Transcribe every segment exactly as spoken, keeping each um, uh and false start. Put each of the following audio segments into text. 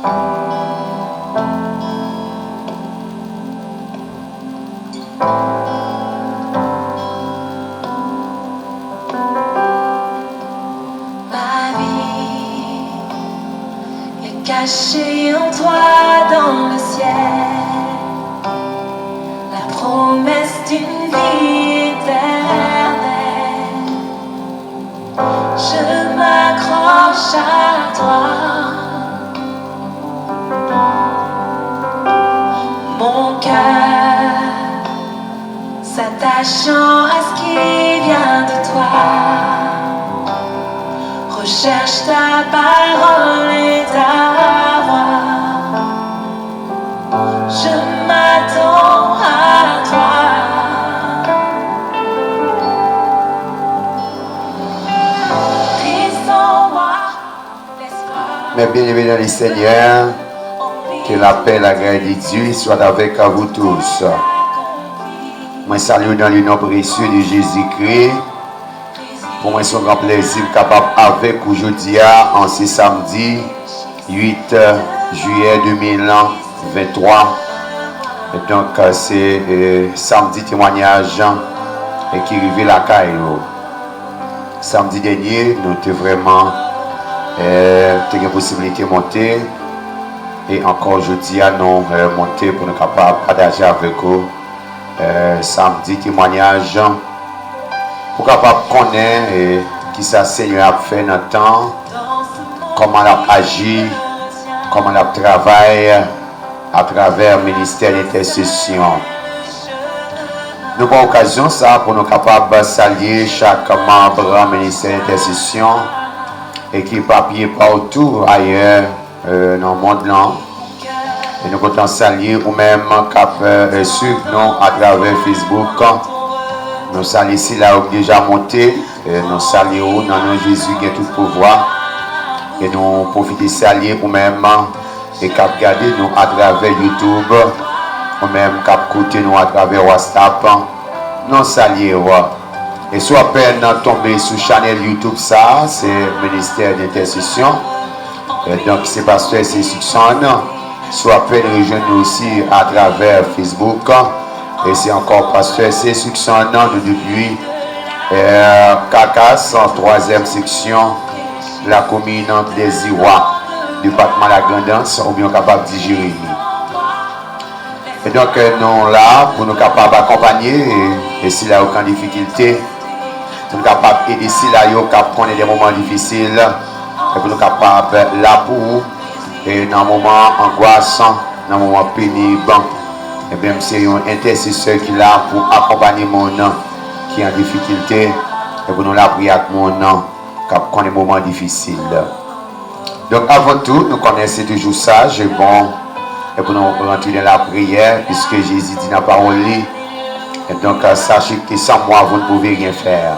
Ma vie est cachée en toi dans le ciel, la promesse d'une vie éternelle. Je m'accroche à toi. Mon cœur s'attachant à ce qui vient de toi, recherche ta parole et ta voix. Je m'attends à toi. Christ en moi, l'espoir. Mes bien-aimés dans le Seigneur, que la paix, la grâce de Dieu soit avec vous tous. Mwen salye w dans le nom précieux de Jésus-Christ. Pou mwen, se yon gran plèzi m kapab avèk ou jodi a, an se samdi uit jiyè de mil venntwa. Donk, se, eh, samdi temwayaj, eh, ki rive lakay ou. Samdi dènye, nou te vrèman, eh, te gen posiblite monte. E ankò jodi a, nou, eh, monte pou nou kapab pataje avèk ou, eh, samdi temwayaj. Pou kapab konnen, eh, kisa Senyè a ap fè nan tan, kòman l ap aji, kòman l ap travay atravè ministè entèsesyon. Nou pran okazyon sa a pou nou kapab salye chak manm ministè entèsesyon e ki epapye patou ayè, eh, nan mond lan. E nou kontan salye ou menm k ap, eh, swiv nou atravè Facebook. Nou salye sila yo k deja monte. Eh, nou salye ou nan non Jezi gen tout pouvwa. E nou pwofite salye ou menm e k ap gade nou atravè YouTube, ou menm k ap koute nou atravè WhatsApp, nou salye w. E si w apèn tonbe sou chanèl YouTube sa a, se Ministè Dentèsesyon. E donk, se pastè Sessikson. Si w apèn rejwenn nou osi atravè Facebook, e se ankò pastè Sessikson, nou depi, eh, Kakas, twazyèm seksyon, lakomin dèziwa, depatman Lagrandans, oubyen w kapab di Jeremi. E donk, eh, nou la pou nou kapab akonpanye, e, e sila yo k an difikilte, pou nou kapab ede sila yo k ap konnen de moman difisil, e pou nou kapab la pou ou, e nan moman angwas, nan moman penib. Ebyen, m se yon entèsesè ki la pou akonpanye moun ki an difikilte, e pou nou lapriyè ak moun k ap konnen moman difisil. Donk, avan tou, nou konnen se toujou saj e bon, e pou nou rantre nan lapriyè, piske Jezi di nan pawòl li, e donk, sachez que sans moi, vous ne pouvez rien faire.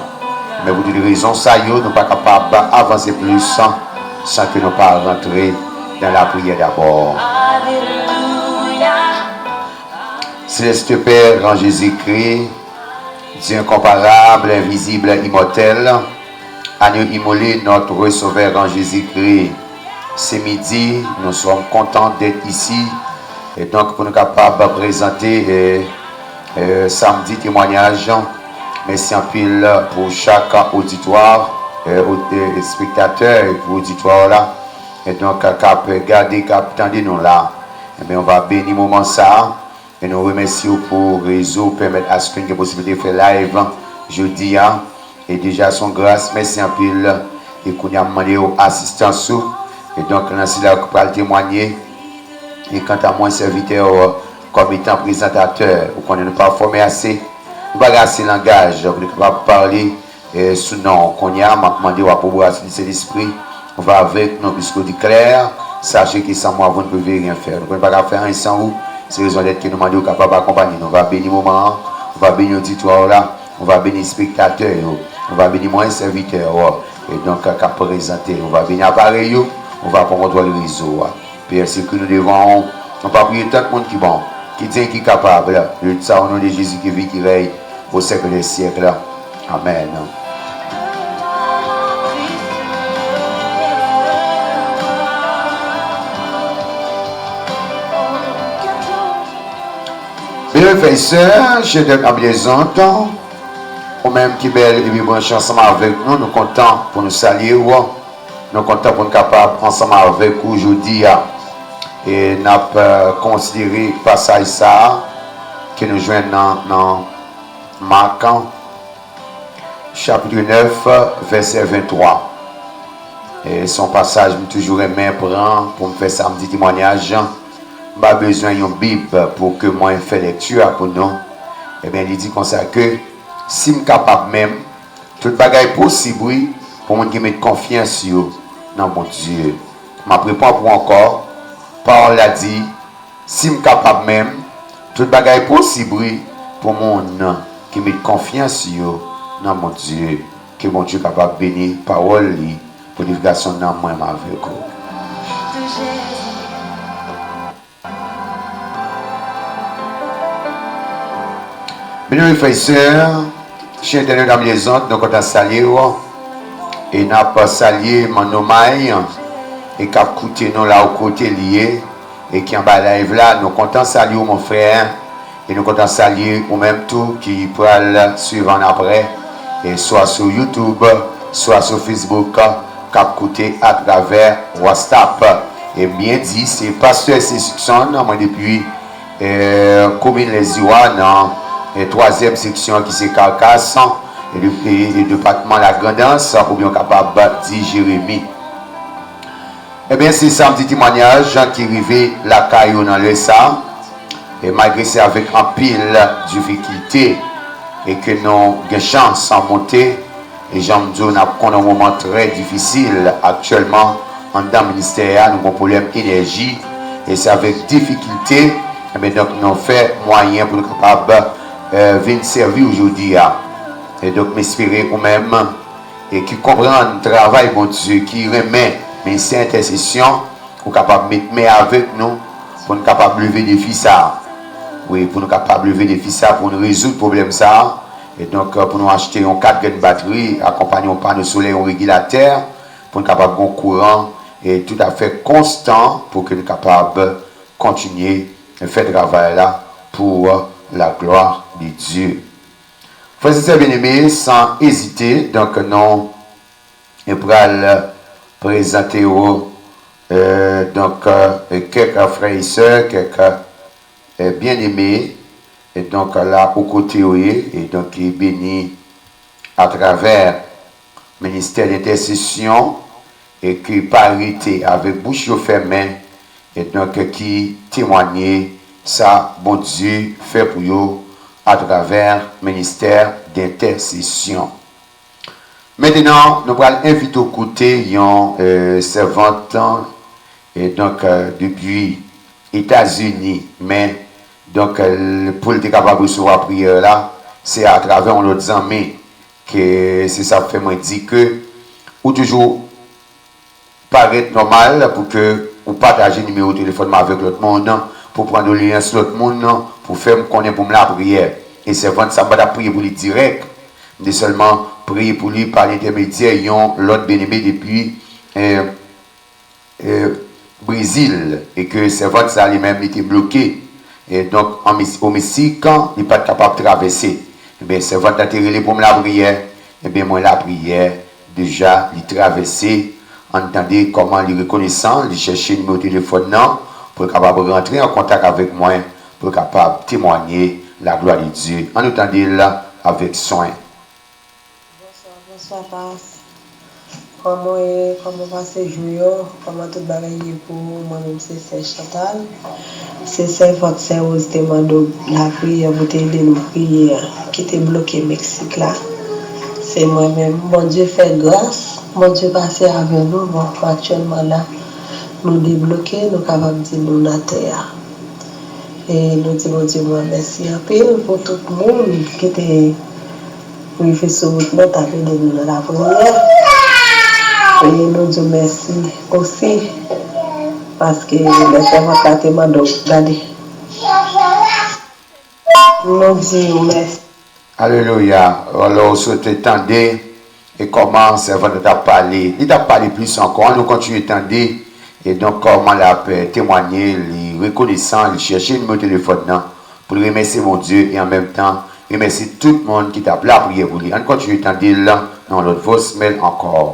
Men pou tout rezon sa yo, nou pa kapab avanse plis san ke nou pa rantre nan lapriyè dabò. Céleste Père, en Jésus-Christ, Dieu incomparable, invisible, immortel, agneau immolé, notre Sauveur en Jésus-Christ. Ce midi, nous sommes contents d'être ici. E donk, pou nou kapab prezante, eh, eh, samdi temwayaj, mèsi anpil pou chak oditwa, eh, o-, eh, espektatè, e pou oditwa la. E donk, k ap gade, k ap tande nou la. Ebyen, on va beni moman sa a. E nou remèsye w pou rezo pèmèt aske n gen posiblite fè live jodi a. E deja se yon gras, mèsi anpil. E kounye a m mande w asistans ou. E donk, nan sila ki pral temwanye, e kanta mwen, sèvitè w, kòm etan prezantatè, ou konnen nou pa fòme ase, nou pa gen ase langaj pou nou kapab pale, eh, sou non. Kounye a, m ap mande w, apwopo a Sentespri, ou va avèk nou, piske w di klè, sachez que sans moi, vous ne pouvez rien faire. Nou konnen pa ka fè anyen san ou, se rezon dèt ke nou mande w kapab akonpanye nou. Ou va beni moman an, ou va beni oditwa w la, ou va beni espektatè yo, ou va beni mwen, sèvitè w, e donk, k ap prezante, ou va beni aparèy yo, ou va pran kontwòl rezo a. Pè, se ke nou devan ou, nou pa priye tant moun ki bon, ki diy, ki kapab. Nou di sa o non de Jezi ki viv, ki rèy au siècle des siècles. Amèn. Byeneme frè e sè, chè dèt an byen zòt, ou menm ki bèl epi branche ansanm avèk nou, nou kontan pou nou salye w. Nou kontan pou n kapab ansanm avèk ou jodi a. E n ap, eh, konsidere pasaj sa a ke nou jwenn nan, nan Mak, chapit nèf, vèsè venntwa. E se yon pasaj m toujou renmen pran pou m fè samdi temwayaj. M pa bezwen yon bib pou ke mwen fè lekti a pou nou. Ebyen, li di konsa ke, si m kapab menm, tout bagay posib, wi, pou moun ki met konfyans yo nan Bondye. M ap reprann pou ankò, pawòl la di, si m kapab menm, tout bagay posib, wi, pou moun ki met konfyans yo nan Bondye. Ke Bondye kapab beni pawòl li pou edifikasyon nanm mwen avèk ou. Byeneme frè e sè, chè entènèt an byen zòt, nou kontan salye w. E n ap salye Manno May, e k ap koute nou la ou kote l ye, e ki anba live la. Nou kontan salye w, mon frè. E nou kontan salye ou menm tou ki pral swiv annapre, e swa sou YouTube, swa sou Facebook, k ap koute atravè WhatsApp. E m byen di, se pastè Sesikson, mwen depi, e, komin Lèziwa, nan, e, twazyèm seksyon ki se Carcas, e, de-, e, e depatman Lagrandans, oubyen w kapab di Jeremi. Ebyen, se samdi temwayaj ki rive lakay ou nan lè sa a. E malgre se avèk anpil difikilte e ke nou gen chans monte, e jan m di w, n ap konn yon moman trè difisil aktyèlman anndan ministè a, nou gen pwoblèm enèji, e se avèk difikilte, ebyen, donk, nou fè mwayen pou nou kapab, eh, vin sèvi w jodi a. E donk, m espere ou menm, e ki konprann travay Bondye, ki renmen ministè entèsesyon, ou kapab met men avèk nou pou n kapab leve defi sa a. Wi, pou nou kapab leve defi sa a, pou n rezoud pwoblèm sa a. E donk, pou nou achte yon kat grenn batri, akonpanye yon pano solèy, yon regilatè, pou n kapab gen yon kouran e toutafè konstan pou ke n kapab kontinye fè travay la pour la gloire de Dieu. Frè e sè byeneme, san ezite, donk, nou pral prezante w, eh, donk, eh, kèk frè e sè, kèk, eh, byeneme, e donk, la ou kote w ye, e donk, ki beni atravè ministè dentèsesyon, e ki pa rete avèk bouch yo fèmen, e donk, ki temwanye sa Bondye fè pou yo atravè ministè dentèsesyon. Mentenan, nou pral envite w koute yon, eh, sèvant, e donk, eh, depi Etazini, men, donk, eh, pou l te kapab resevwa priyè la, se atravè yon lòt zanmi ke se sa k fè mwen di ke ou toujou parèt nòmal pou ke ou pataje nimewo telefòn mwen avèk lòt moun, pou pran doleyans lòt moun, pou fè m konnen pou m lapriyè. E sèvant sa, m pa t ap priye pou li dirèk. M te sèlman priye pou li pa lentèmedyè yon lòt byeneme depi, eh, eh, Brezil, e ke sèvant sa li menm li te bloke. E donk, an Mes-, o Meksik, li pa t kapab travèse. Ebyen, sèvant la te rele pou m lapriyè. Ebyen, mwen lapriyè, deja, li travèse. Ann tande kòman li rekonesan, li chèche nimewo telefòn nan, pou l kapab rantre an kontak avèk mwen, pou l kapab temwanye la glwa de Dye. Ann nou tande l avèk swen. Bonswa, bonswa, pas. Kòman w ye? Kòman w pase jou yo? Kòman tout bagay ye pou ou? Mwen menm se sè Chantal. Se sèvant sè Rose te mande w lapriyè pou te ede nou priye a, ki te bloke Meksik la. Se mwen menm. Bondye fè gras. Bondye pase avè nou. Bon, aktyèlman la, nou debloke, nou kapab di nou nan tè a. E nou di Bondye mwen mèsi anpil pou tout moun ki te rive sou wout nou, t ap ede nou nan lapriyè. E nou di w mèsi osi, paske lè sèvant la te mande w gade. Nou di w mèsi. Alelouya. Alò, ou sot tande e kòman sèvant la t ap pale. Li t ap pale plis ankò. Ann nou kontinye tande. E donk, kòman l ap, eh, temwanye, li rekonesan, li chèche nimewo telefòn nan pou l remèsye Bondye e an menm tan remèsye tout moun ki t ap lapriyè pou li. Ann kontinye tande l nan yon lòt vòsmèl ankò.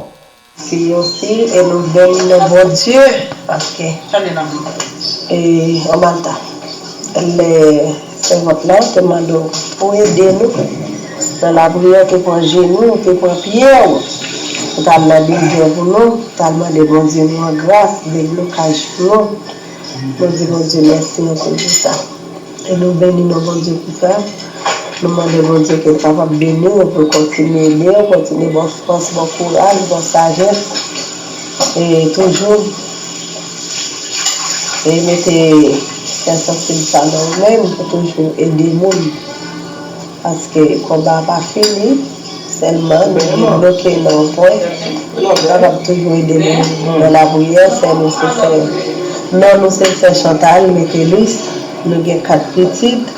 Fi osi, e nou beni nan Bondye, paske e an Malta, lè sèvant la te mande w pou ede nou nan lapriyè, te pran jenou, te pran pye w, ou t al nan bezwen pou nou, ou t al mande Bondye nou an gras, deblokaj pou nou. Nou di Bondye mèsi anpil pou sa. E nou beni non Bondye pou sa. Nou mande Bondye ke l kapab beni w, pou l kontinye ede w, kontinye ba w fòs, ba w kouraj, ba w sajès. E toujou e mete kè sansib sa nan ou menm pou toujou ede moun. Paske konba a pa fini, sèlman nou debloke nan yon pwen. Nou kapab toujou ede nou nan lapriyè, sè nou se sè. Non nou se sè Chantal Metellus, nou gen kat pitit,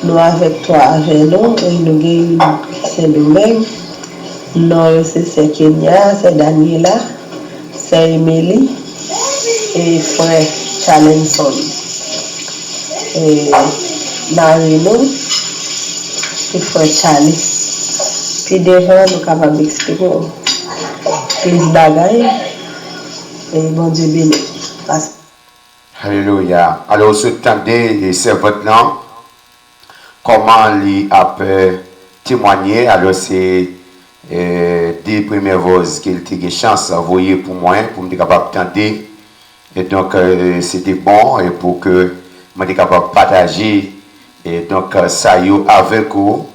nou avèk twa avè nou, e nou gen youn ki Sendomeng. Non yo se sè Kenya, sè Daniela, sè Emily, e frè Chalenson. E mari nou, e frè Charlie. Pi devan, nou kapab eksplike w plis bagay. E Bondye beni w. Paske. Alelouya. Alò, ou sot tande sèvant lan, kòman li ap temwanye. Alò, se de premyè vòz ke l te gen chans voye pou mwen, pou m te kapab tande. E donk, se te bon e pou ke mwen te kapab pataje e donk sa yo avèk ou,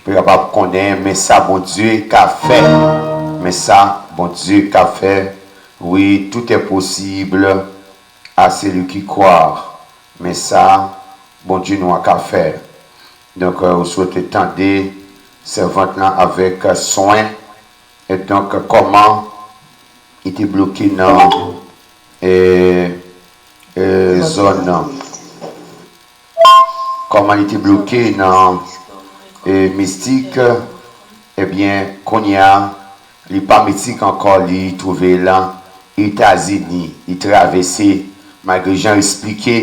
pou yo kapab konnen men sa Bondye ka fè. Men sa Bondye ka fè. Oui, tout est possible à celui qui croit. Men sa Bondye nou an ka fè. Donk, ou sot tande sèvant lan avèk swen. E donk, kòman li te bloke nan e, e, zòn nan. Kòman li te bloke nan e, mistik. Ebyen, kounye a, li pa mistik ankò, li twouve l Etazini, li travèse, malgre jan yo esplike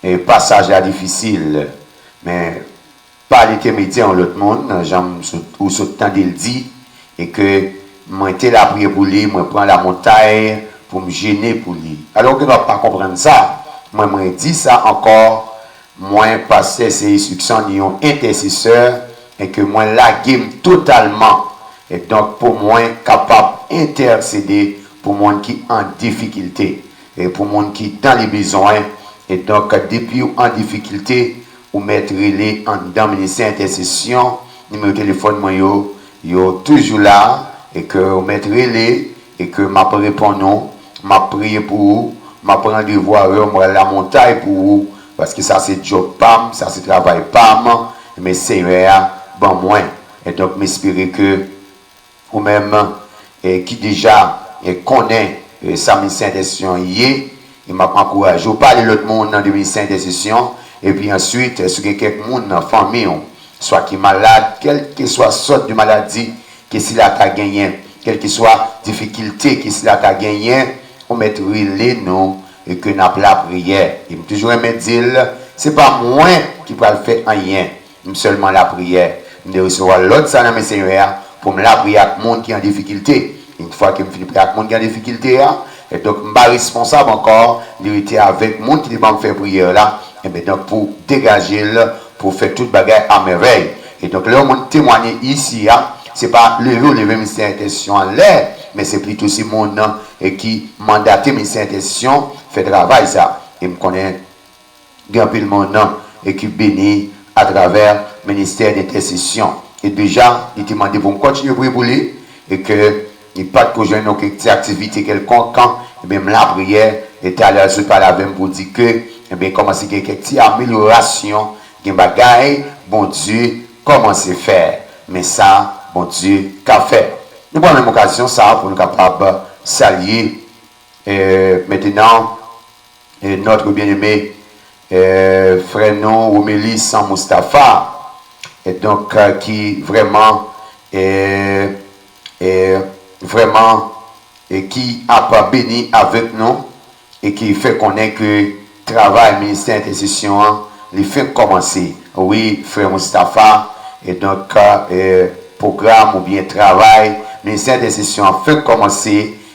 e, pasaj la difisil. Men, pa lentèmedyè yon lòt moun, jan ou sot tande l di, e ke mwen te lapriyè pou li, mwen pran lamontay pou m jene pou li. Alò, ou gendwa pa konprann sa, mwen, mwen di sa ankò, mwen, pastè Seyis Luckson, yon entèsesè, e ke mwen lage m totalman, e donk pou mwen kapab entèsede pou moun ki an difikilte, e pou moun ki dan le bezwen, e donk depi w an difikilte, ou mèt rele anndan ministè entèsesyon, nimewo telefòn mwen yo, yo toujou la, e ke ou mèt rele, e ke m ap reponn ou, m ap priye pou ou, m ap randevou avè w, m pral lamontay pou ou, paske sa se djòb pa m, sa se travay pa m, men Senyè a ban mwen. E donk, m espere ke ou menm e, ki deja e, konnen e, sa ministè entèsesyon ye, e m ap ankouraje w pale lòt moun nan de ministè entèsesyon, epi answit, e, si w gen kèk moun nan fanmi w, swa ki malad, kèlkeswa sòt de maladi ke sila ta genyen, kèlkeswa difikilte ke sila ta genyen, ou mèt rele nou e ke n ap lapriyè. E m toujou renmen di l, se pa mwen ki pral fè anyen, m sèlman lapriyè. M te resevwa lòd sa nan men Senyè a pou m lapriyè ak moun ki an difikilte. Yon fwa ke m fin priyè ak moun ki an difikilte a, e donk m pa responsab ankò, li rete avèk moun ki te ban m fè priyè la, enben donk pou degaje l, pou fè tout bagay a mèvèy. E donk lè yon moun temwanye isi a, se pa leve w leve ministè entèsesyon anlè, men se plito se moun nan e ki mandate ministè entèsesyon fè travay sa. E m konnen gen anpil moun e ki beni atravè ministè dentèsesyon. E deja, li te mande pou m kontinye priye pou li, e ke li pa t ko jwenn yon kèk ti aktivite kèlkonk, ebyen, m lapriyè, e talè l sot pale avè m pou di ke, ebyen, kòmanse gen kèk ti amelyorasyon, gen bagay Bondye kòmanse fè. Men sa, Bondye ka fè. Nou pran menm okazyon sa a pou nou kapab salye, e, mentenan, e, notre bien-aimé, e, frè nou, Romelis Moustapha, e donk, e, ki vrèman, e, e, vrèman, e, ki ap beni avèk nou, e ki fè konnen ke travay ministè entèsesyon an, Li fenk kòmanse. Wi, frè Moustapha. E donk, e, pwogram oubyen travay ministè entèsesyon an fenk kòmanse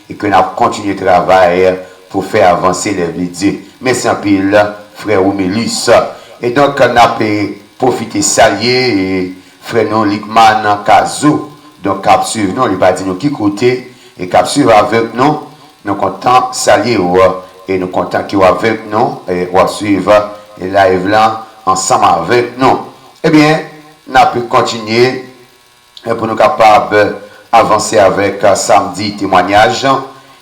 e ke n ap kontinye travay pou fè avanse lèv de Dye. Mèsi anpil, frè Romulus. E donk, n ap, e, pwofite salye, e, frè nou Likman Kazo. Donk, k ap swiv nou, li pa di nou ki kote, e k ap swiv avèk nou. Nou kontan salye w, e nou kontan ke w avèk nou, e w ap swiv, e, live lan ansanm avèk nou. Ebyen, n ap kontinye, e pou nou kapab avanse avèk, a, samdi temwanyaj.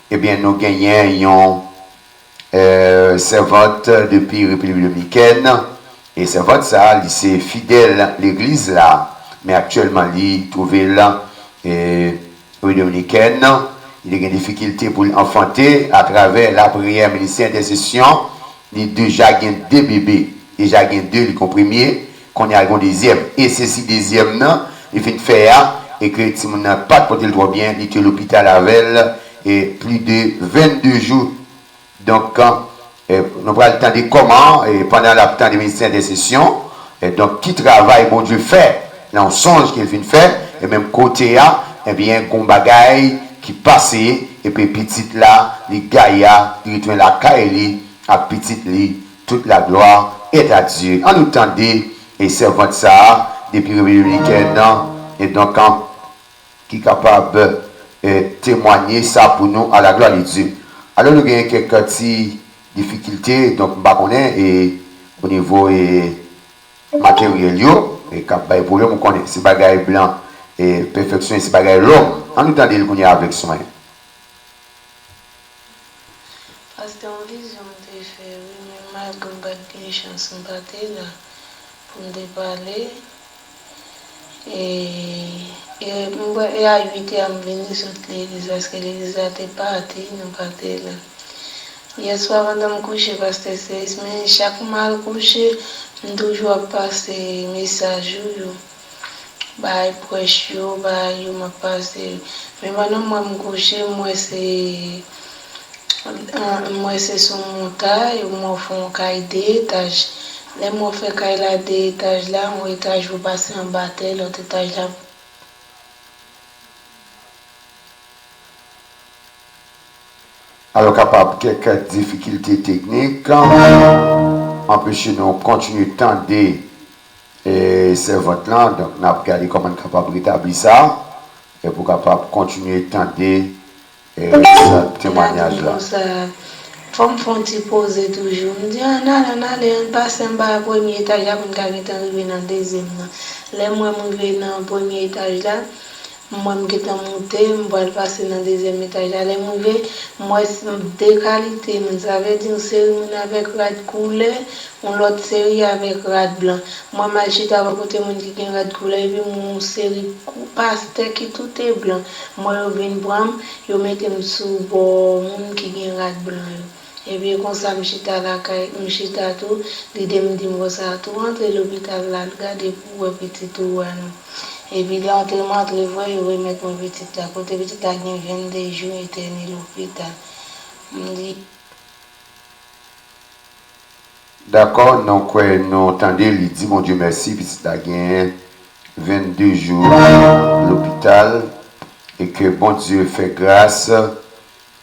Ebyen, nou genyen yon, e, sèvant depi Repiblik Dominikèn. E sèvant sa a, li se fidèl legliz la, men aktyèlman li twouve l, e, Repiblik Dominikèn. Li te gen difikilte pou l anfante. Atravè lapriyè, ministè entèsesyon, li deja gen de bebe, deja gen de, li gon premye, kounye a li gon dezyèm. E se si dezyèm nan, li fin fè a, e ke timoun nan pa t pote l twò byen, li te lopital avè l, e plis de vennde jou. Donk, e, nou pral tande kòman, e, pandan l ap tande ministè entèsesyon, e, donk, ki travay Bondye fè nan yon sonj ke l fin fè, e menm kote a, ebyen, gon bagay ki pase, epi pitit la, li gaye a, li retounen lakay li ak pitit li, toute la gloire est à Dieu. Ann nou tande, e, sèvant sa a, depi Repiblik Dominikèn nan, e donk, an, ki kapab, e, temwanye sa pou nou, à la gloire de Dieu. Alò, nou genyen kèk ti difikilte, donk, m pa konnen, e, o nivo, e, materyèl yo, e, k ap bay pwoblèm, ou konnen, se bagay blan, e, pèfèksyon, se bagay lòm. Ann nou tande l kounye a avèk swen. Pastè, yon vizyon m te fè, wi, men malgre m pa t gen chans, m pa te la pou m te pale. E, e, m wè, e a uit è a m vini sot legliz, paske legliz la te pati, nou pa te la. Yè swa, pandan m kouche, pastè Seyis, men chak m al kouche, m toujou ap pase mesaj ou yo. Bay prèch yo, bay yo, m ap pase yo. Men pandan m wè m kouche, m wè se, m wè se sou montay, m wè w fè yon kay de etaj. Lè m wè w fè kay la de etaj la, yon etaj pou pase anba tè, lòt etaj la. Alò, kapab kèk difikilte teknik anpeche nou kontinye tande, e, sèvant lan. Donk, n ap gade kòman n kapab retabli sa, e pou kapab kontinye tande, e, rès temwanyaj la. Fò m fè yon ti poze toujou. M di, ann ale, ann ale, ann pase anba premye etaj la pou n ka gentan rive nan dezyèm nan. Lè m wè m rive nan premye etaj la, m wè m gentan moute, m pral pase nan dezyèm etaj la. Lè m rive, m wè s-, de kalite moun. Sa vle di yon seri moun avèk rad koulè, yon lòt seri avèk rad blan. M wè m al chita bò kote moun ki gen rad koulè, epi m wè yon seri kou-, pastè ki tout e blan. M wè yo vin pran m, yo mete m sou bò moun ki gen rad blan yo. Epi konsa m chita lakay, m chita tou, lide m di m konsa, tou rantre lopital la, al gade pou w wè pitit ou a non. Epi lè antre m antre vre, yo remèt mwen pitit la. Kote pitit la gen vennde jou etène lopital. M di. Dakò, nou kwè nou tande li di Bondye mèsi, pitit la gen vennde jou lopital, e ke Bondye fè gras.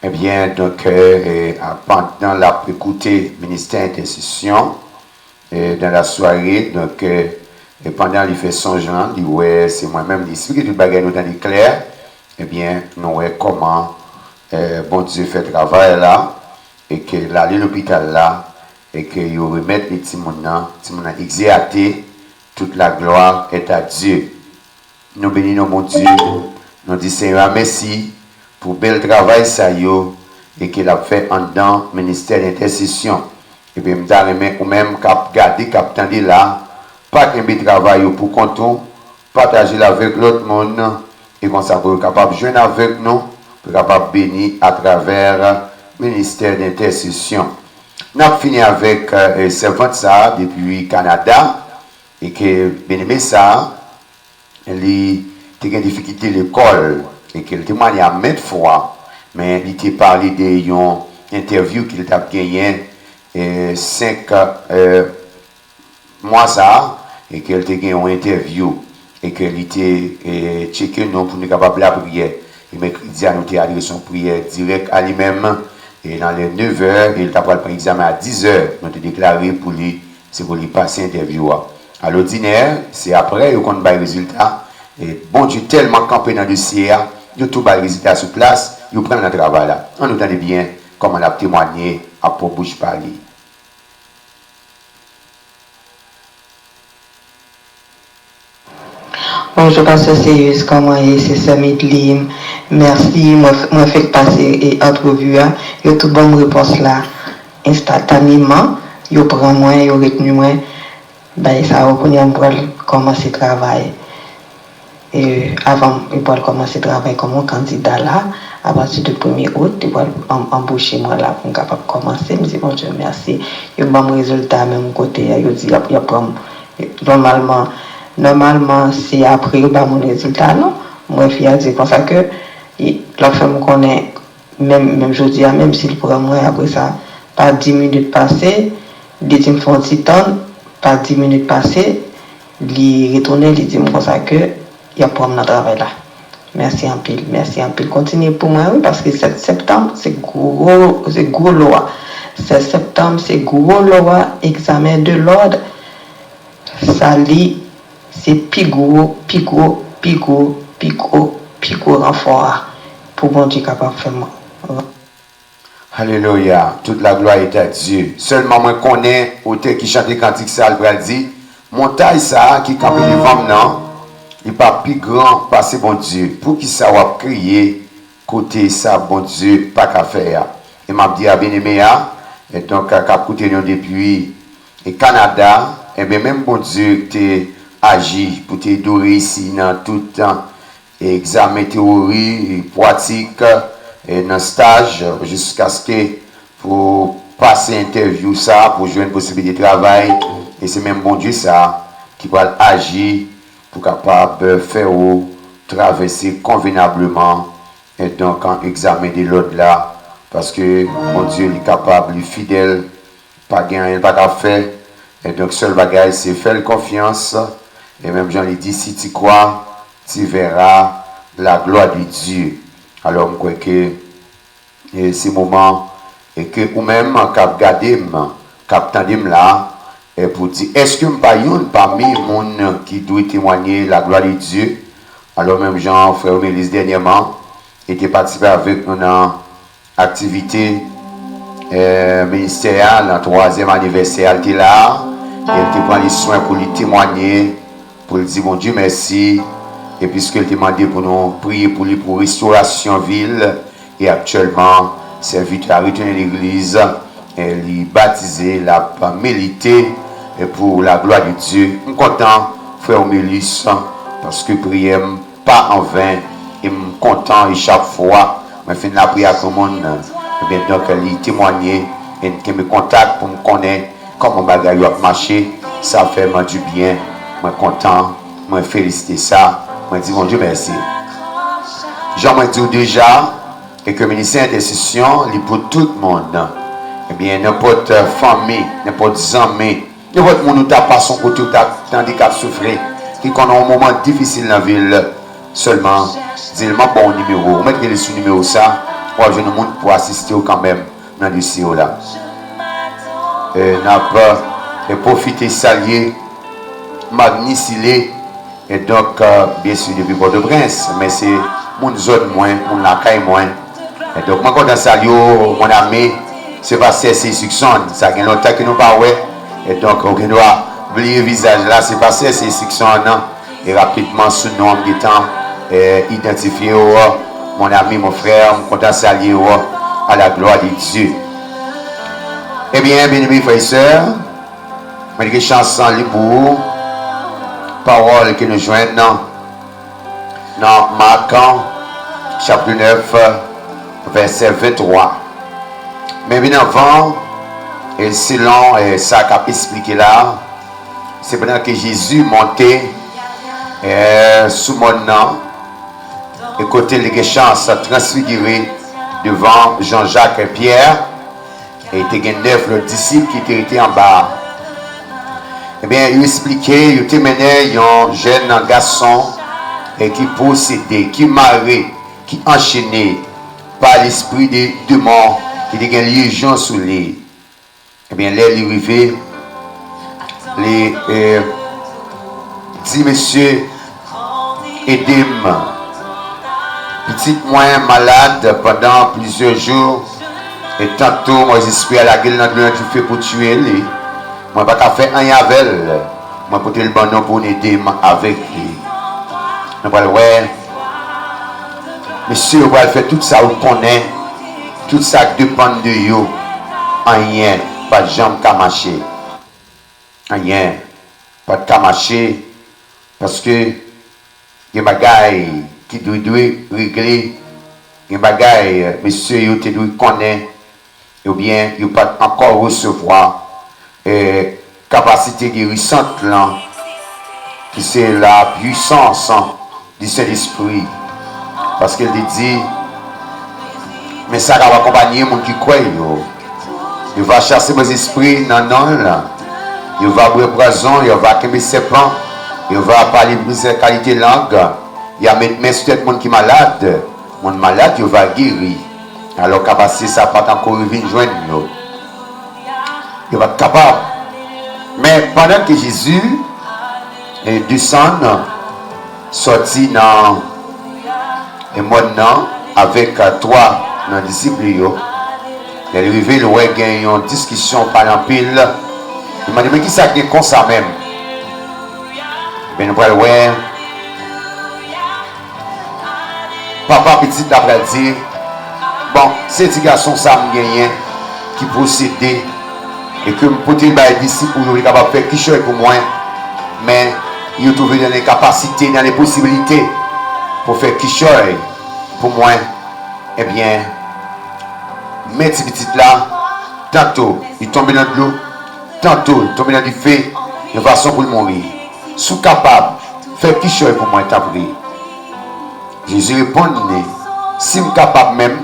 Ebyen, donk, e, a, pandan l ap ekoute ministè entèsesyon, e, dans la soirée, donk, e, e pandan li fè sonj lan, li wè se mwen menm, li esplike tout bagay, nou tande klè. Ebyen, nou wè kòman, e, Bondye fè travay la, e ke l ale lopital la, e ke yo remèt li timoun nan, timoun nan egzeyate, toute la gloire est à Dieu. Nou beni non Bondye, nou di Senyè a mèsi pou bèl travay sa yo e ke l ap fè anndan ministè dentèsesyon. Epi m ta renmen ou menm k ap gade, k ap tande la, pa kenbe travay yo pou kont ou, pataje l avèk lòt moun, e konsa pou yo kapab jwenn avèk nou, pou yo kapab beni atravè ministè dentèsesyon. N ap fini avèk, e, sèvant sa a depi Kanada, e ke byeneme sa a, li te gen difikilte lekòl, e ke l temwaye a mèt fwa, men li te pale de yon entèvyou ke l t ap genyen, e, senk, e, mwa sa a, e ke l te gen yon entèvyou, e ke li te, e, tcheke nou pou nou kapab lapriyè. E mèkredi a, nou te adrese yon priyè dirèk a li menm. E nan lè nevè, e l ta pral pran egzamen a dizè, nou te deklare pou li, se pou li pase entèvyou a. Alòdinè, se aprè yo konn bay rezilta. E Bondye tèlman kanpe nan dosye a, yo tou bay rezilta sou plas, yo pran l nan travay la. Ann nou tande byen kòman l ap temwanye a pwòp bouch pa li. Bonjou pastè Seyus, kòman ye? Se sè Midley. Mèsi, mwen, mwen fèk pase e antrevi a. Yo tout ban m repons la enstantaneman. Yo pran mwen, yo retni mwen. Bagay sa yo, kounye a m pral kòmanse travay. E, avan m pral kòmanse travay kòm yon kandida la, apati de premye out, yo pral anboche mwen la pou m kapab kòmanse. M di Bondye mèsi. Yo ban m rezilta menm kote a, yo di y ap, y ap pran m. Nòmalman, nòmalman, se apre yo ba moun rezilta a, non. Mwen fi a di konsa ke l ap fè m konnen, menm, menm jodi a, menm si l pran mwen apre sa, pa dis minit pase, li di m fè yon ti tann, pa dis minit pase, li retounen, li di m konsa ke y ap pran m nan travay la. Mèsi anpil, mèsi anpil. Kontinye pou mwen, wi, paske sèt septanm, se gwo, se gwo lwa. Sèt septanm, se gwo lwa, egzamen de lòd. Sa li, se pi gwo, pi gwo, pi gwo, pi gwo, pi gwo ranfò a. Pou Bondye kapab fè m. Alelouya, toute la gloire est à Dieu. Sèlman mwen konnen otè ki chante kantik sa a, l pral di, montay sa a ki kanpe devan m nan, li pa pi gran pase Bondye. Poukisa w ap kriye kote sa Bondye pa ka fè a? E m ap di a byeneme a, e donk, k ap koute nou depi e Kanada, enben menm Bondye te aji pou te ede w reyisi nan tout egzamen tewori, pwatik, e nan staj, jiskaske pou pase entèvyou sa, pou jwenn posiblite travay, e se menm Bondye sa ki pral aji pou kapab fè w travèse konvenableman, e donk, an egzamen de lòd la, paske Bondye li kapab, li fidèl, pa gen anyen l pa ka fè. E donk, sèl bagay, se fè l konfyans. E menm jan li di, si tu crois, tu verras la gloire de Dieu. Alò, m kwè ke, e, se moman, e ke ou menm k ap gade m, k ap tande m la, e pou di, èske m pa youn pami moun ki dwe temwanye la gloire de Dieu? Alò, menm jan frè Omelis dènyèman, e te patisipe avèk nou nan aktivite, eh, ministè a, nan twazyèm anivèsè a, l te la a, e l te pran li swen pou li temwanye, pou l di Bondye mèsi, e piske l te mande pou nou priye pou li pou restorasyon vi l, e aktyèlman, sèvitè a retounen legliz, e li batize, l ap milite, e pou la glwa de Dye. M kontan, frè Omelis, paske priyè m pa anven, e m kontan e chak fwa mwen fin lapriyè ak yon moun, ebyen, donk, li temwanye, e n kenbe kontak pou m konnen kòman bagay yo ap mache. Sa fè m du byen, mwen kontan, mwen felisite sa, mwen di Bondye mèsi. Jan mwen di w deja, e ke ministè entèsesyon, li pou tout moun. Ebyen, nenpòt fanmi, nenpòt zanmi, nenpòt moun ou ta pase yon kote ou ta tande k ap soufri, ki konnen yon moman difisil nan vi l, sèlman di l, "M ap ba w nimewo." Ou mèt rele sou nimewo sa, w ap jwenn yon moun pou asiste w kanmenm nan dosye w la. E, n ap, e, pwofite salye Magny Silé, e donk, e, byen si depi Pòtoprens, men se moun zòn mwen, moun lakay mwen. E donk, mwen kontan salye w, mon ami, se pastè Seyis Luckson. Sa gen lontan ke nou pa wè. E donk, ou gen dwa bliye vizaj la, se pastè Seyis Luckson, e rapidman, sou non an, m gentan, e, idantifye w, mon ami, mon frè, m kontan salye w, à la gloire de Dieu. Ebyen, byeneme frè e sè, mwen te gen chans li pou ou, pawòl ke nou jwenn nan, nan Mak, chapit nèf, vèsè venntwa. Men byen avan, e selon, e sa k ap esplike la, se pandan ke Jezi monte, e, sou mòn nan, e kote li gen chans transfigire devan Jan, Jak e Pyè, e te gen nèf lòt disip ki te rete anba a. Ebyen, yo esplike, yo te mennen yon jèn gason e ki posede, ki mare, ki anchene pa lespri de demon ki te gen lyezon sou li. Ebyen, lè li rive, li eh, di, mesye, ede m. Pitit mwen malad pandan plizyè jou, e tanto move espri a lage l nan dlo nan dife pou tiye li. Mwen pa ka fè anyen avè l. Mwen pote l ban nou pou n ede m avèk li. Nou pral wè. Mesye yo pral fè tout sa yo konnen, tout sa k depann de yo. Anyen pa t janm ka mache. Anyen pa t ka mache, paske gen bagay ki dwe dwe regle, gen bagay mesye yo te dwe konnen, oubyen yo pa t ankò resevwa eh, kapasite gerisant lan, ki se la puissance du Saint-Esprit. Paske l te di, men sa k ap akonpanye moun ki kwè yo. Yo va chase move espri nan non l. Yo va bwè pwazon, yo va kenbe sèpan, yo va pale plizyè kalite lang, y a met men sou tèt moun ki malad, moun malad yo va geri. Alò kapasite sa pa t ankò revin jwenn yo. Yo pa t kapab. Men pandan ke Jezi eh, desann sòti nan eh, mòn nan avèk eh, twa nan disip li yo, lè l rive, l wè gen yon diskisyon pale anpil. Li mande, men kisa k gen konsa menm? Men nou pral wè papa pitit la pral di, bon, se ti gason sa m genyen ki posede e ke m pote l bay disip ou yo, li kapab fè kichòy pou mwen, men yo twouve l nan lenkapasite, nan lenposibilite pou fè kichòy pou mwen. Ebyen, men ti pitit la, tanto li tonbe nan dlo, tanto li tonbe nan dife, yon fason pou l mouri. Si w kapab, fè kichòy pou mwen, tanpri. Jezi reponn li, si m kapab menm,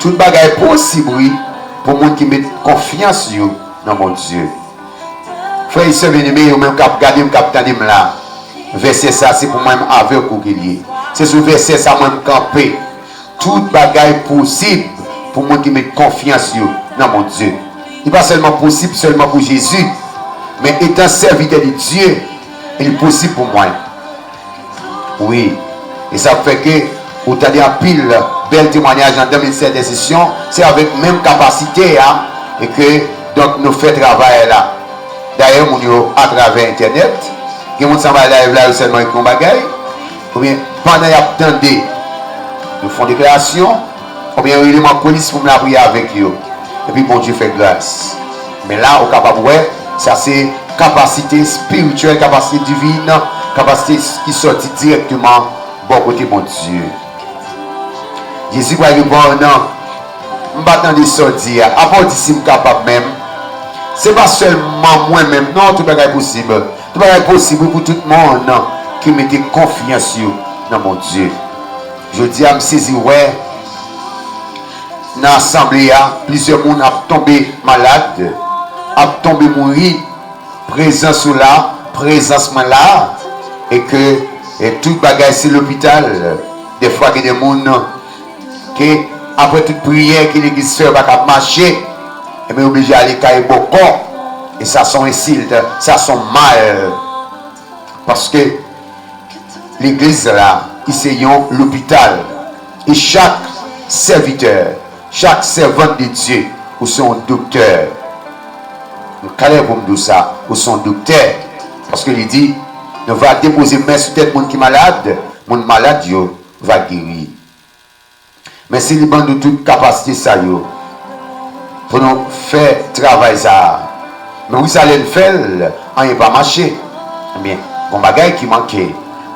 tout bagay posib, wi, pou moun ki met konfyans yo nan Bondye. Frè e sè byeneme, ou menm k ap gade m, k ap tande m la, vèsè sa se pou mwen menm avèk ou ke l ye. Se sou vèsè sa mwen m kanpe. Tout bagay posib pou moun ki met konfyans yo nan Bondye. Li pa sèlman posib sèlman pou Jezi, men etan sèvitè de Dye, li posib pou mwen. Wi. E sa fè ke ou tande anpil bèl temwanyaj anndan ministè entèsesyon, se avèk menm kapasite a e ke, donk, nou fè travay la. Dayè, moun yo atravè entènèt, gen moun sa bay live la, yo sèlman ekri yon bagay, oubyen pandan y ap tande, yo fè yon deklarasyon, oubyen yo rele m an koulis pou m lapriyè avèk yo. Epi Bondye fè gras. Men la, ou kapab wè, sa se kapasite espirityèl, kapasite divin, kapasite ki sòti dirèkteman bò kote Bondye. Jezi pral reponn, m pa tande sa w di a. Apa w di si m kapab menm? Se pa sèlman mwen menm, non, tout bagay posib. Tout bagay posib, wi, pou tout moun ki mete konfyans yo nan Bondye. Jodi a, m sezi wè nan asanble a, plizyè moun ap tonbe malad, ap tonbe mouri. Prezans ou la, prezans mwen la, e ke e tout bagay se lopital. Defwa gen de moun ke apre tout priyè ke legliz fè, yo pa ka mache, ebyen yo oblije ale kay bòkò. E sa se yon ensilt, sa se yon mal. Paske legliz la, li se yon lopital. E chak sèvitè, chak sèvant de Dye, ou se yon doktè. M klè pou m di w sa, ou se yon doktè. Paske li di, nou va depoze men sou tèt moun ki malad, moun malad yo va geri. Men si li ban nou tout kapasite sa yo pou nou fè travay sa a, men wi sa lè n fè l, anyen pa mache. Ebyen, gon bagay ki manke,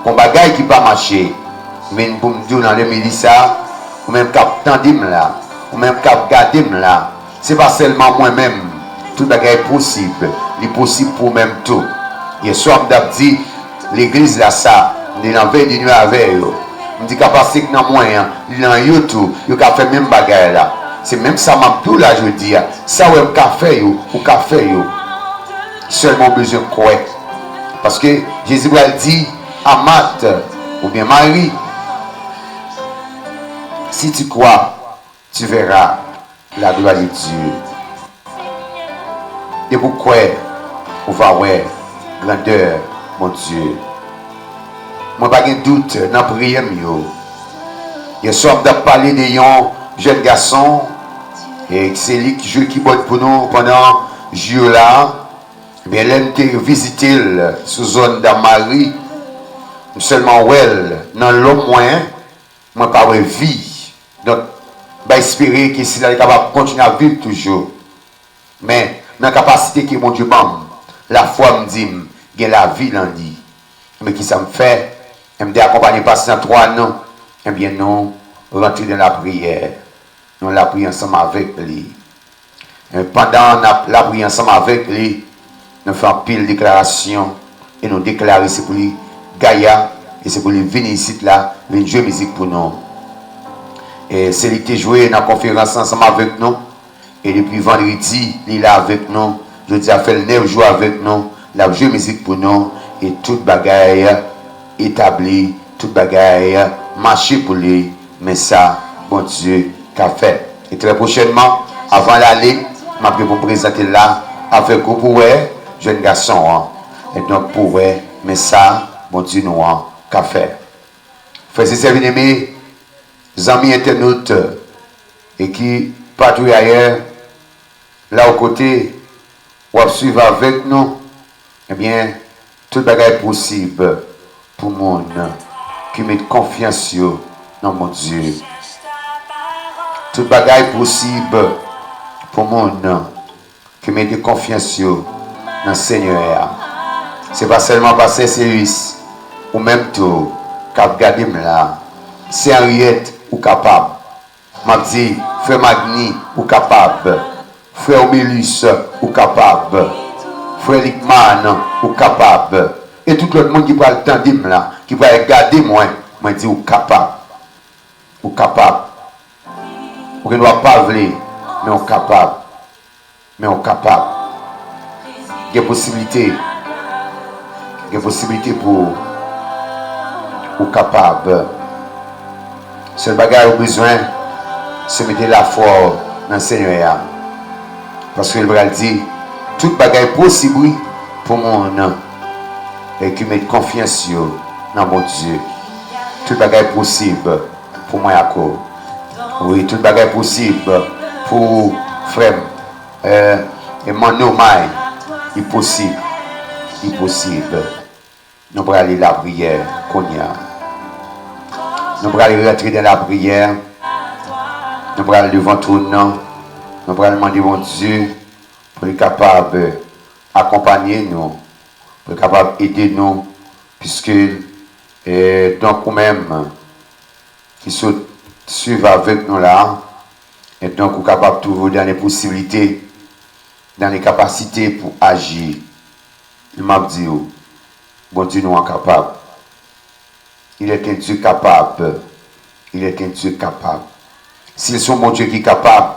gon bagay ki pa mache. Men pou m di w nan lè midi sa a, ou menm k ap tande m la, ou menm k ap gade m la, se pa sèlman mwen menm, tout bagay posib, li posib pou ou menm tou. Yèswa m t ap di legliz la sa, m te nan vèy de nwi avè yo. M di kapasite k nan mwen an, li nan yo tou, yo ka fè menm bagay la. Se menm sa m ap di w la jodi a. Sa w wè m ka fè yo, ou ka fè yo. Sèlman w bezwen kwè. Paske Jezi pral di a Mat oubyen Mari, si tu crois, tu verras la gloire de Dieu. Depi w kwè, ou va wè grandè Bondye. Mwen pa gen dout nan priyè m yo. Yèswa, m t ap pale de yon jèn gason, e se li ki jwe kibòd pou nou pandan jou yo la. Ebyen, lè m te vizite l sou zòn Dam Mari, m sèlman wè l nan lòm mwen, mwen pa wè vi. Donk, m pa espere ke sila li kapab kontinye ap viv toujou. Men, nan kapasite ke Bondye ban m, lafwa m di m gen lavi nan li. Men kisa m fè? M te akonpanye pastè Antoine, ebyen, nou rantre nan lapriyè. Nou lapriyè ansanm avèk li. E pandan n ap lapriyè ansanm avèk li, nou fè anpil deklarasyon e nou deklare se pou li gaya e se pou li vin isit la, vin jwe mizik pou nou. E se li ki te jwe nan konferans ansanm avèk nou. E depi vandredi, li la avèk nou. Jodi a fè l nèf jou avèk nou. L ap jwe mizik pou nou. E tout bagay etabli, tout bagay mache pou li. Men sa Bondye ka fè. E trè pwochènman, avan l ale, m ap gen pou m prezante l la avèk ou pou w wè jèn gason an. E donk pou w wè, men sa Bondye nou an ka fè. Frè e sè byeneme, zanmi entènot, e ki patou ayè, la ou kote w ap swiv avèk nou, ebyen, tout bagay posib pou moun ki met konfyans yo nan Bondye. Tout bagay posib pou moun ki mete konfyans yo nan Senyè a. Se pa sèlman pastè Seris, ou menm tou, k ap gade m la. Sè Henriette, ou kapab. M ap di, frè Magny, ou kapab. Frè Omelus, ou kapab. Frè Lickman, ou kapab. E tout lòt moun ki pral tande m la, ki pral gade mwen, mwen di ou kapab. Ou kapab. Ou gendwa pa vle, men ou kapab. Men ou kapab. Gen posiblite. Gen posiblite pou ou kapab. Sèl bagay ou bezwen, se mete lafwa w nan Senyè a. Paske l pral di, tout bagay posib wi pou moun e ki met konfyans yo nan Bondye. Tout bagay posib pou mwen ak ou. Wi, tout bagay posib pou ou, frè m. E, e Manno May, li posib. Li posib. Nou prale lapriyè kounye a. Nou prale rantre nan lapriyè. Nou prale devan twòn nan. Nou prale mande Bondye pou li kapab akonpanye nou, pou li kapab ede nou, piske, e, donk ou menm ki sot swiv avèk nou la, e donk ou kapab twouve w dan le posiblite, dan le kapasite pou aji. M ap di w, Bondye nou an kapab. Il est un Dieu capable. Il est un Dieu capable. Si l se yon Bondye ki kapab,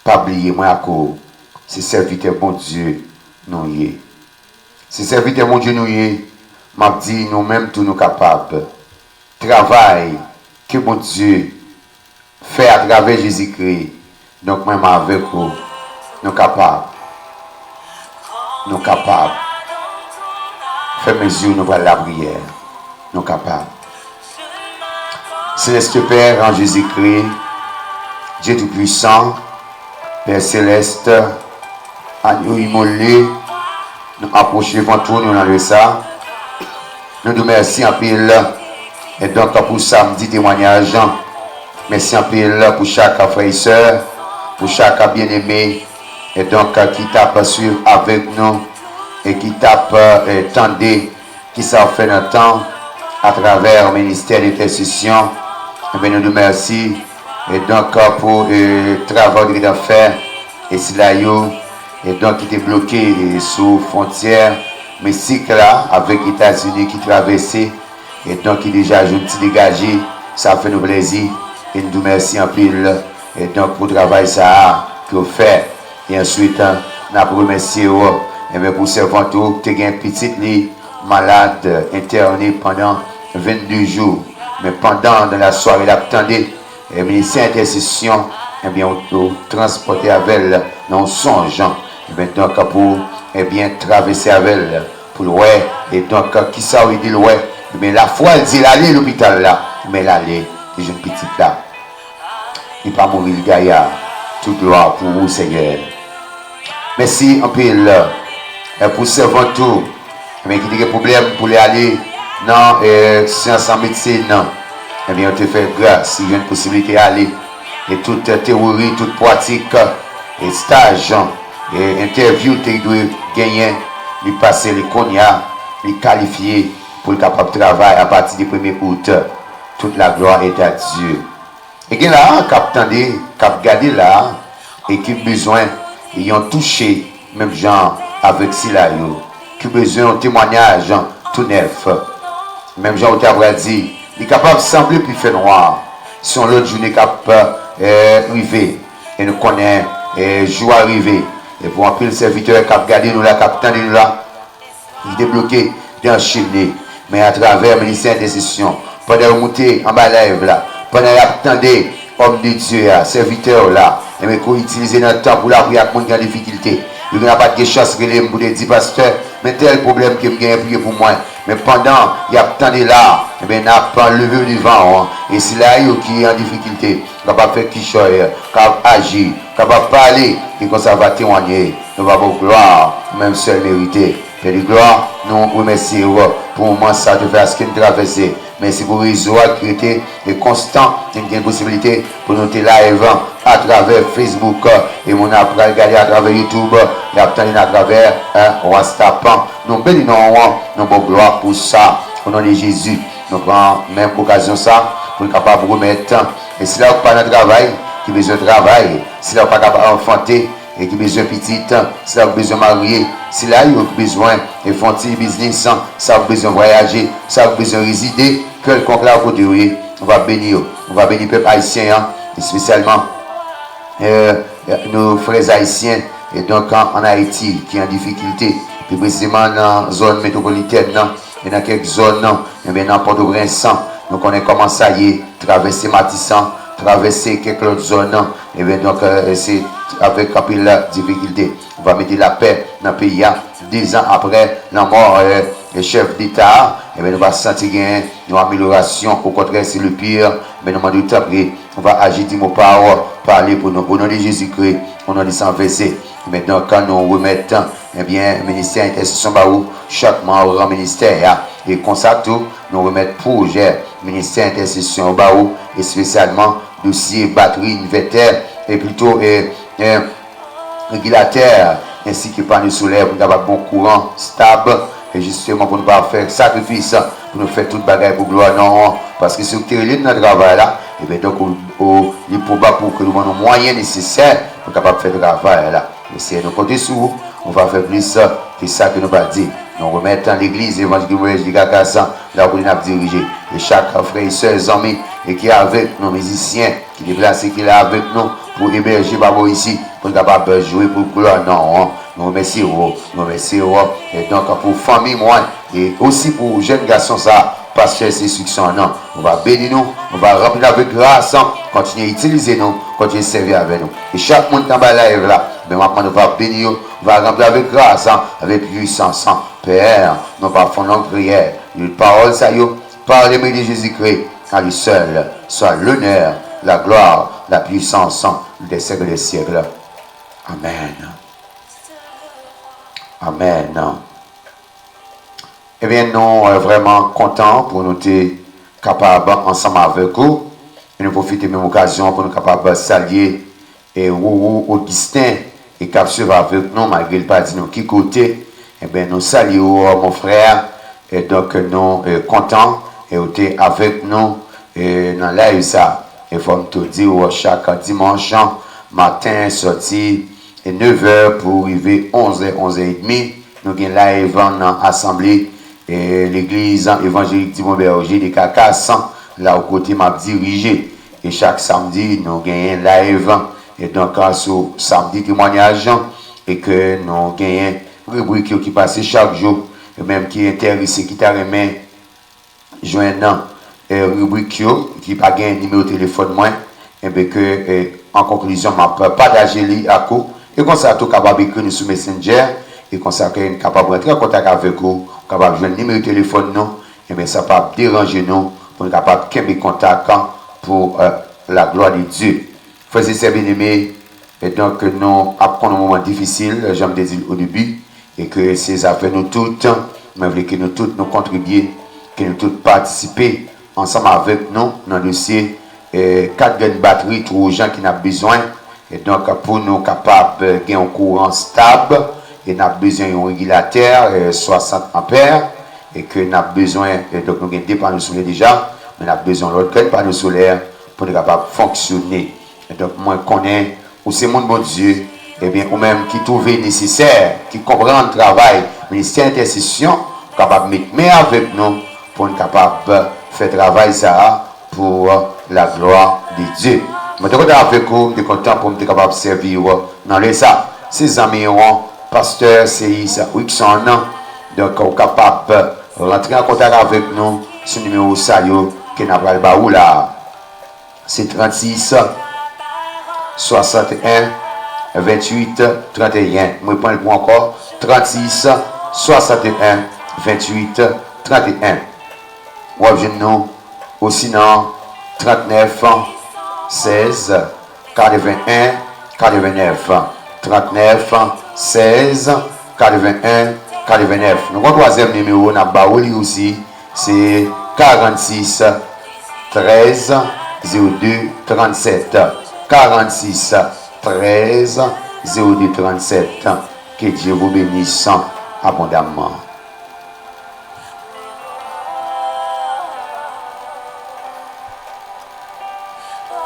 pa bliye mwen ak ou, se sèvitè Bondye nou ye. Se sèvitè Bondye nou ye, m ap di nou menm tou nou kapab. Travay ke Bondye fè atravè Jezikri. Donk, mwen menm avèk ou, nou kapab. Nou kapab. Fèmen zye w, nou pral lapriyè. Nou kapab. Céleste Père, en Jésus-Christ, Dieu Tout-Puissant, Père Céleste, Agno imole, nou apwoche devan twòn ou nan lè sa. Nou di w mèsi anpil. E donk, pou samdi temwanyaj, mèsi anpil pou chak frè e sè, pou chak byeneme, e donk, ki t ap swiv avèk nou, e ki t ap, e, tande kisa w fè nan tan, atravè ministè de entèsesyon. Ebyen, nou di w mèsi. E donk, pou, e, travay w te gentan fè, e sila yo, e donk, ki te bloke, e, sou fwontyè Meksik la, avèk Etazini ki travèse, e donk, ki deja jwenn ti degaje, sa fè nou plèzi, e nou di w mèsi anpil, e donk, pou travay sa a ke w fè. E answit, n ap remèsye w, Enben, pou sèvant ou, te gen pitit li malad, entène pandan vennde jou. Men pandan, nan lasware, l ap tande, e, ministè entèsesyon, enben, ou, ou transpòte avè l nan yon sonj. Enben, donk, pou, enben, travèse avè l, pou l wè, e donk, kisa w di l wè? Enben, lafwa l di l ale lopital la, men l ale, li jwenn pitit la. Li pa mouri, li gaye. Tout glwa pou ou, Senyè. Mèsi anpil, e, pou sèvant ou, enben, ki te gen pwoblèm pou li ale nan, e, syans an medsin nan. Enben, yo te fè gras, li jwenn posiblite ale. E tout, e, teyori, tout pratik, e staj, e entèvyou te dwe genyen, li pase li kounye a, li kalifye pou l kapab travay apati de premye out. Tout la glwa est à Dieu. E gen la a k ap tande, k ap gade la a, e ki bezwen yon touche, menm jan avèk sila yo, ki bezwen yon temwayaj tou nèf. Menm jan ou ta pral di, li kapab sanble pi fènwa, se yon lòt jounen k ap, e, rive, e nou konnen, e, jou a rive. E pou anpil sèvitè k ap gade nou la, k ap tande nou la, li debloke, li anchene. Men atravè ministè entèsesyon, pandan yo moute anba live la, pandan y ap tande òm de Dye a, sèvitè w la, enben, ke w itilize nan tan pou lapriyè ak moun ki an difikilte. Yo gen pa t gen chans rele m pou te di, pastè, men tèl pwoblèm ke m genyen, priye pou mwen. Men pandan y ap tande la, enben, n ap leve yo devan w. E sila yo ki an difikilte, kapab fè kichòy, kapab aji, kapab pale, e konsa va temwanye. Nou va ba w glwa, ou menm sèl merite. Pè de glwa, nou remèsye w pou moman sa w te fè aske n travèse. Mèsi pou rezo a ki rete e konstan, e n gen posiblite pou nou te live atravè Facebook, e moun ap pral gade atravè YouTube, y ap tande n atravè, e, WhatsApp. Nou beni non w, nou ba w glwa pou sa. O non de Jezi, nou pran menm okazyon sa pou n kapab remèt, e sila yo ki pa nan travay, ki bezwen travay, sila yo ki pa kapab anfante, e ki bezwen pitit, sila yo ki bezwen marye, sila yo ki bezwen, e, fè yon ti biznis, sa yo ki bezwen vwayaje, sa yo ki bezwen rezide, kèlkonk la kote yo ye, nou va beni yo. Nou va beni pèp ayisyen an, espesyalman, e, nou frè ayisyen, e donk an, an Ayiti, ki an difikilte, pi presizeman nan zòn metwopolitèn nan, e nan kèk zòn, enben, nan Pòtoprens, nou konnen kòman sa ye, travèse Matisan, travèse kèk lòt zòn, enben, donk, e, se avèk anpil difikilte. Nou va mete lapè nan peyi a. Dezan aprè lanmò, e, e chèf deta a, enben, nou va santi gen yon amelyorasyon. Okontrè, se le pire, men nou mande w tanpri, nou va aji, di mo pa w, pale pou nou. O non de Jezikri, o non de san vèse. Enben, donk, kan nou remèt, enben, ministè entèsesyon ba ou, chak manm ministè a. E konsa tou, nou remèt pwojè ministè entèsesyon ba ou, espesyalman dosye batri, envètè, e plito, e, e, regilatè, ensi ke pano solè pou n kapab gen kouran stab, e jisteman pou nou pa fè sakrifis, pou nou fè tout bagay pou glwa non w, paske se ou ki te rele n nan travay la, ebyen, donk, ou, ou, li pwobab pou ke nou ban nou mwayen nesesè pou n kapab fè travay la. Mesye, nou konte sou ou, ou va fè plis ke sa ke nou pa di. Nou remèt legliz Evanjelik Move Èj de Kakas, la kote n ap dirije. E chak frè e sè, zanmi, e ki avèk nou, mizisyen, ki deplase, ki la avèk nou, pou ebèje pa bò isi, pou n kapab jwe pou glwa non w. Nou remèsye w, nou remèsye w, e donk pou fanmi mwen, e osi pou jèn gason sa, pastè se siksè an non. Nou va beni nou, nou va ranpli avèk gras, kontinye itilize nou, kontinye sèvi avè nou. E chak moun ki anba live la, men m ap mande w va beni yo, va ranpli avèk gras, avèk pwisans. Pè, nou pa fè yon lòt priyè. Li pawòl sa yo, par le mérite de Jésus-Christ, à lui seul soit l'honneur, la gloire, la puissance des siècles des siècles. Amèn. Amèn. Ebyen, nou, e, vrèman kontan pou nou te kapab ansanm avèk ou. E nou pwofite menm okazyon pou nou kapab salye, e, Roro Augustin, e k ap swiv avèk nou, malgre l pa di nou ki kote. Ebyen, nou salye w, mon frè. E donk, nou, e, kontan, e ou te avèk nou, e nan live sa. E fò m tou di w, chak dimanch maten, sòti e nevè pou rive onzè, onzè edmi, nou gen live nan asanble, e, legliz Evanjelik Dibon Bèje de Kakas, la ou kote m ap dirije. E chak samdi, nou genyen live, e donk, sou samdi temwayaj, e ke nou genyen, ribrik yo ki pase chak jou, yo menm ki enterese, ki ta renmen jwenn, eh, ribrik yo, ki pa gen nimewo telefòn mwen, enben ke, eh, an konklizyon, m ap pataje li ak ou. E konsa tou kapab ekri nou sou Messenger, e konsa ke n kapab rantre an kontak avèk ou, ou kapab jwenn nimewo telefòn nou, enben sa p ap deranje nou pou n kapab kenbe kontak pou, eh, la glwa de Dye. Frè e sè byeneme, e donk nou ap konn yon moman difisil, jan m te di l o debi, e ke se zafè nou tout. Mwen vle ke nou tout nou kontribye, ke nou tout patisipe ansanm avèk nou nan dosye, e, kat grenn batri Trojan ki n ap bezwen, e donk pou nou kapab, e, gen yon kouran stab, e n ap bezwen yon regilatè, e, swasant anpè, e ke n ap bezwen, e donk nou gen de pano solè deja, men n ap bezwen lòt grenn pano solè pou nou kapab fonksyone. E donk mwen konnen ou se moun Bondye, ebyen ou menm ki twouve nesesè, ki konprann travay ministè entèsesyon, ou kapab met men avèk nou pou n kapab fè travay sa a pou la glwa de Dye. Mwen te kontan avèk ou, m te kontan pou m te kapab sèvi w nan lè sa. Se zanmi w, pastè Seyis Wikson. Donk, ou kapab rantre an kontak avèk nou sou nimewo sa yo ke n ap pral ba ou la. Se trannsis, swasanteyen, venntuit, tranteyen. Mwen pran l pou ankò, trannsis, swasanteyen, venntuit, tranteyen. W ap jwenn nou osinon trannèf, sèz, katrevenn, katrevennèf. Trannèf, sèz, katrevenn, katrevennèf. Nou gen yon twazyèm nimewo, n ap ba ou li osi, se karannsis, trèz, zewo de, trannsèt. Karannsis, trèz, zewo de, trannsèt. Que Dieu vous bénisse abondamment.